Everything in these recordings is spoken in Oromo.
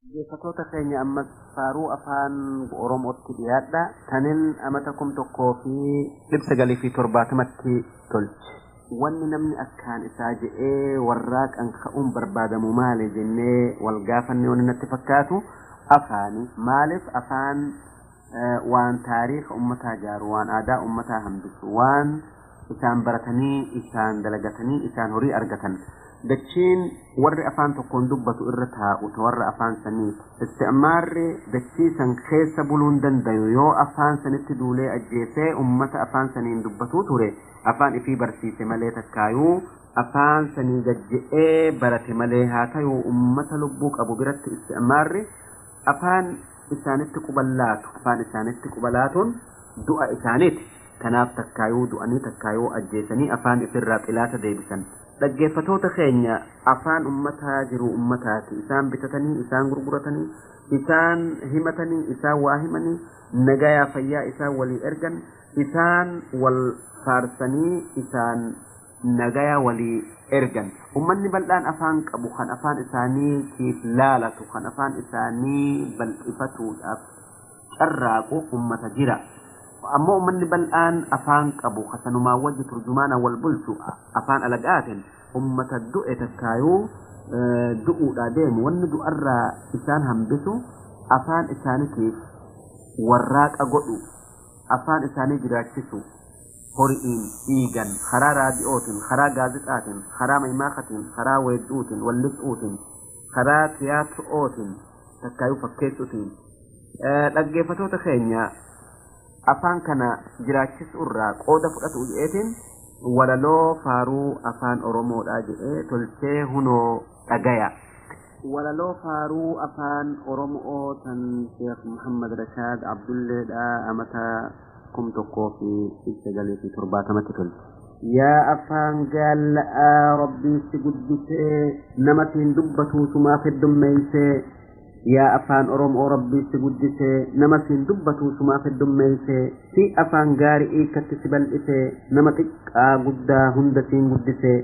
Dhaggeeffattoota keenya ammas faaruu afaan Oromootti dhiyaadha. Tanin amata 1970tti tolche. Wanni namni akkaan isaa je'ee warraaqan ka'uun barbaadamu maali jennee wal gaafanne wanni natti fakkaatu afaani. Maaliif afaan waan taariika ummataa jaaru, waan aadaa ummataa hambisu, waan isaan baratanii, isaan dalagatanii, isaan horii argatan. Dachiin warri afaan tokkoon dubbatu irra taa'u ta warra afaan saniiti. Isticmaarri dachii san keessa buluun dandayu yoo afaan sanitti duulee ajjeesee ummata afaan saniin dubbatuu ture afaan ifii barsiise malee takkaayuu afaan sanii gajje'ee barate malee haa tayuu ummata lubbuu qabu biratti isticmaarri afaan isaanitti quballaatu afaan isaanitti qubalaatuun du'a isaaniiti. Kanaaf takkaayuu du'anii takkaayuu ajjeesanii afaan ifirraa xilaata deebisan. Dhaggeeffatoota keenya afaan ummataa jiru ummataati. Isaan bitatanii, isaan gurguratanii, isaan himatanii, isaan waa himanii, nagayaa fayyaa isaan walii ergan, isaan wal faarsanii, isaan nagaya walii ergan. Ummanni bal'aan afaan qabu kan afaan isaaniitiif laalatu, kan afaan isaanii bal'ifatuudhaaf carraaqu ummata jira. Ammoo ummanni bal'aan afaan qabu kasanumaa wajji turjumaana wal bulchu afaan alagaatiin ummata du'e takkaayuu du'uudhaa deemu wanni du'arraa isaan hambisu afaan isaaniitiif warraaqa godhu afaan isaanii jiraachisu hori'iin dhiigan karaa raadiyootiin karaa gaazexaatiin karaa maymaakatiin karaa weedduutiin wallisuutiin karaa tiyaatirootiin takkaayuu fakkeessuutiin dhaggeeffatoota keenya afaan kana jiraachisu irraa qooda fudhatu je'eetiin walaloo faaruu afaan Oromoodhaa je'ee tolchee hunoo dhagaya. Walaloo faaruu afaan Oromoo tan Sheekh Muhammad Rashaad Abdulleedhaa amata 1970tti tolche. Yaa afaan gaalla'aa Rabbiin si guddisee nama siin dubbatuu sumaaf heddummeeysee yaa afaan Oromoo Rabbii si guddisee nama siin dubbatuu sumaaf heddummeeysee si afaan gaarii hiikkatti si bal'isee nama xiqqaa guddaa hunda siin guddisee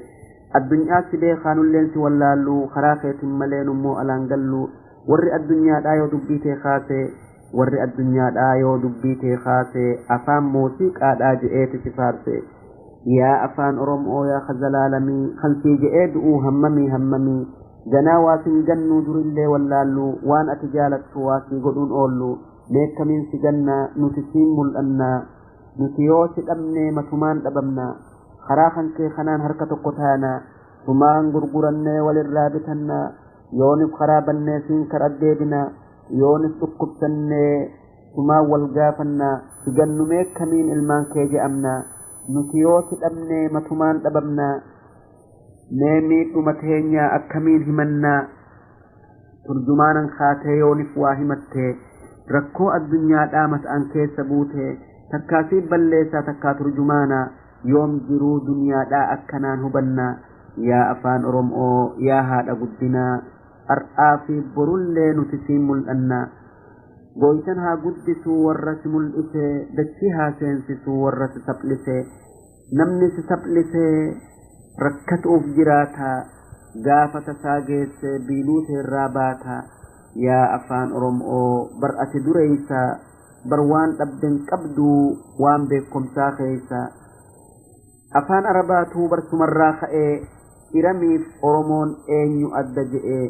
addunyaa si beekaanulleen si wallaallu karaa keetiin malee nummoo alaan gallu warri addunyaadhaa yoo dubbii tee kaasee warri addunyaadhaa yoo dubbii tee kaasee afaan muuziqaadhaa je'eeti si faarse yaa afaan Oromoo yaa khazalaalamii kan sii je'ee du'uu hammamii hammamii ganaa waa sin gannuu durillee wallaallu waan ati jaalattu waa sii godhuun oollu meekkamiin si gannaa nuti siin mul'annaa nuti yoo si dhabnee matumaan dhabamnaa karaa kan kee kanaan harka tokko taanaa sumaan gurgurannee walirraa bitannaa yoonif karaa bannee siin kara deebinaa yoonif dhukkubsannee sumaan wal gaafannaa si gannu meekkamiin ilmaan kee je'amnaa nuti yoo si dhabnee matumaan dhabamnaa mee miidhuma teenyaa akkamiin himannaa turjumaanan kaatee yoonif waa himattee rakkoo addunyaadhaa mata'an keessa buutee takkaa siif balleessaa takkaa turjumaanaa yoom jiruu dunyaadhaa akkanaan hubannaa yaa afaan Oromoo yaa haadha guddinaa har'aa fi borullee nuti siin mul'annaa gooytan haa guddisuu warra si mul'isee dachii haa seensisuu warra si saphisee namni si saphisee rakkatuuf jiraata gaafa tasaa geesse biiluu teerraa baata yaa afaan Oromoo bar ati dureeysa bar waan dhabden qabduu waan beekumsaa keeysa afaan Arabaatuu barsumarraa ka'ee Iramiif Oromoon eenyu adda je'ee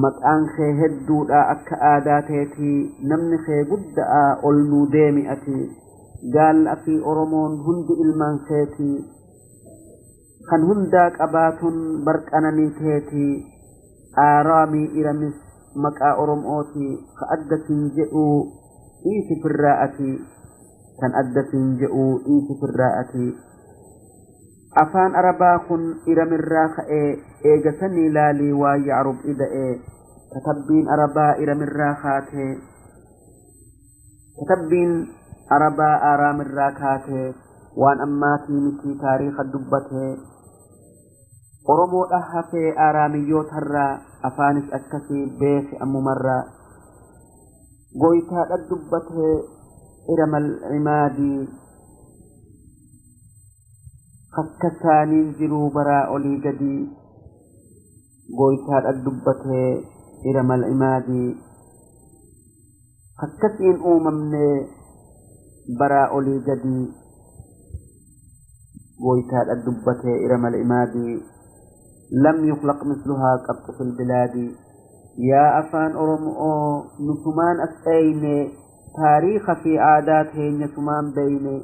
maqaan kee hedduudha akka aadaa teetii namni kee guddaa ol nuu deemi ati gaalla fi Oromoon hundi ilmaan keetii kan hundaa qabaatun barqananii teetii aaraamii Iramis maqaa Oromootii ka adda siin jedhuu dhiisi firraa ati kan adda siin jedhuu dhiisi firraa ati afaan Arabaa kun Iramirraa ka'ee eegasanii laalii waa yacrub ida'ee katabbiin Arabaa Iramirraa kaatee katabbiin Arabaa Aaraamirraa kaatee waan ammaatii miti taariika dubbatee Oromoodha hafee aaraamiyyootarraa afaanis akkasii beeke ammumarraa gooytaadha dubbatee Iramal cimaadii kakkasaaniin jiruu baraa olii gadii gooytaadha dubbatee إرم العماد akkasiin uumamne baraa olii gadi gooytaadha dubbatee إرم العماد لم يخلق مثلها قط في البلاد. Yaa afaan Oromoo, nutumaan as dheyne, taariika fi aadaa teenya sumaan beyne.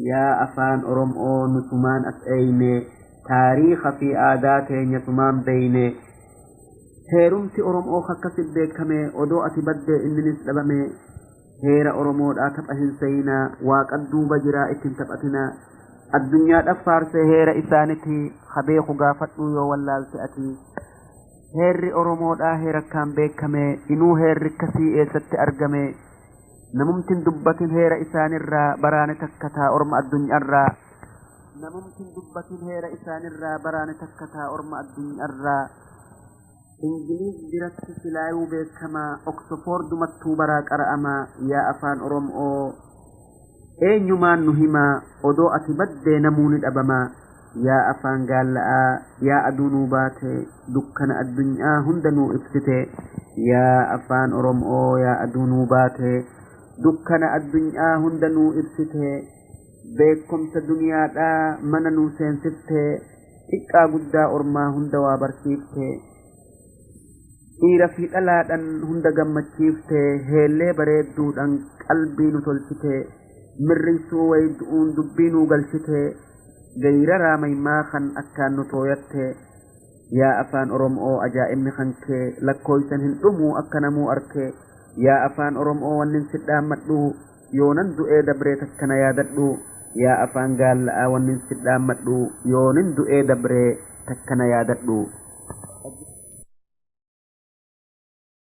Yaa afaan Oromoo, nutumaan as dheyne, taariika fi aadaa teenya sumaan beyne. Heerumti Oromoo akkasit beekame, odoo ati baddee inninis dhabame. Heera Oromoodhaa tapha hin seyinaa, waaqan duuba jiraa ittiin taphatinaa. Addunyaadhaaf faarsee heera isaaniti, habeeku gaafadhuu yoo wallaalte ati. Heerri Oromoodhaa heera akkaan beekame, inuu heerri akkasii eessatti argame? Namumtiin dubbatin heera isaanirraa baraane takkataa orma addunyaarraa. Namumtiin dubbatin heera isaanirraa baraane takkataa orma addunyaarraa. Ingiliiz biratti silaayuu beekamaa, Oksfoordumattuu baraa qara'amaa. Yaa afaan Oromoo, eenyumaan nu himaa? Odoo ati baddee namuu ni dhabamaa. Yaa afaan gaalla'aa, yaa aduu nuu baate, dukkana addunyaa hunda nuu ibsite. Yaa afaan Oromoo, yaa aduu nuu baate, dukkana addunyaa hunda nuu ibsite, beekumsa duniyaadhaa mana nuu seensifte, xiqqaa guddaa ormaa hunda waa barsiifte, dhiira fi dhalaadhaan hunda gammachiifte, heellee bareedduudhaan qalbii nu tolchite, mirrinsuu waydu'uun dubbii nuu galchite, gayraraa maymaa kan akkaan nu tooyatte. Yaa afaan Oromoo, ajaa'ibni kan kee lakkooysan hin dhumuu akka namuu arke. Yaa afaan Oromoo, wannin si dhaammadhu, yoonan du'ee dabree takkana yaadadhu. Yaa afaan gaalla'aa, wannin si dhaammadhu, yoonin du'ee dabree takkana yaadadhu.